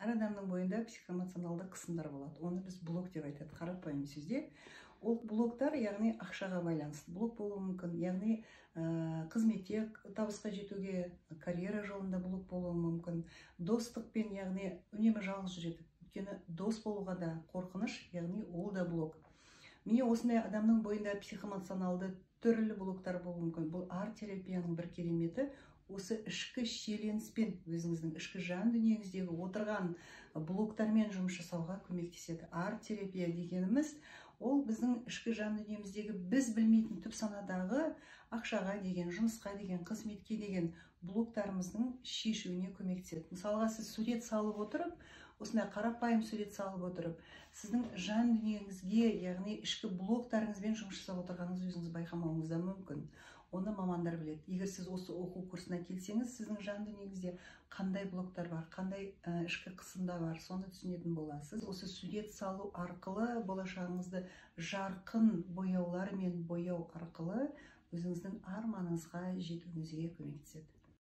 Әр адамның бойында психоэмоционалды қысымдар болады. Оны біз блок деп айтады қарапайым сөзде. Ол блоктар, яғни ақшаға байланысты блок болуы мүмкін, яғни қызметте табысқа жетуге, карьера жолында блок болуы мүмкін, достықпен, яғни үнемі жалғыз жүреді, өйткені дос болуға да қорқыныш, яғни ол да блок. Міне, осындай адамның бойында психоэмоционалды түрлі блоктар болуы мүмкін. Бұл арт-терапияның бір кереметі — осы ішкі шиеленіспен, өзіңіздің ішкі жан дүниеңіздегі отырған блоктармен жұмыс жасауға көмектеседі. Арт-терапия дегеніміз — ол біздің ішкі жан дүниеміздегі біз білмейтін түп санадағы ақшаға деген, жұмысқа деген, қызметке деген блоктарымыздың шешуіне көмектеседі. Мысалға, сіз сурет салып отырып, осындай қарапайым сурет салып отырып, сіздің жан дүниеңізге, яғни ішкі блоктарыңызбен жұмыс жасап отырғаныңызды өзіңіз байқамауыңыз да мүмкін. Оны мамандар біледі. Егер сіз осы оқу курсына келсеңіз, сіздің жан дүниеңізде қандай блоктар бар, қандай ішкі қысымдар бар, соны түсінетін боласыз. Осы сурет салу арқылы болашағыңызды жарқын бояулармен бояу арқылы өзіңіздің арманыңызға жетуіңізге көмектеседі.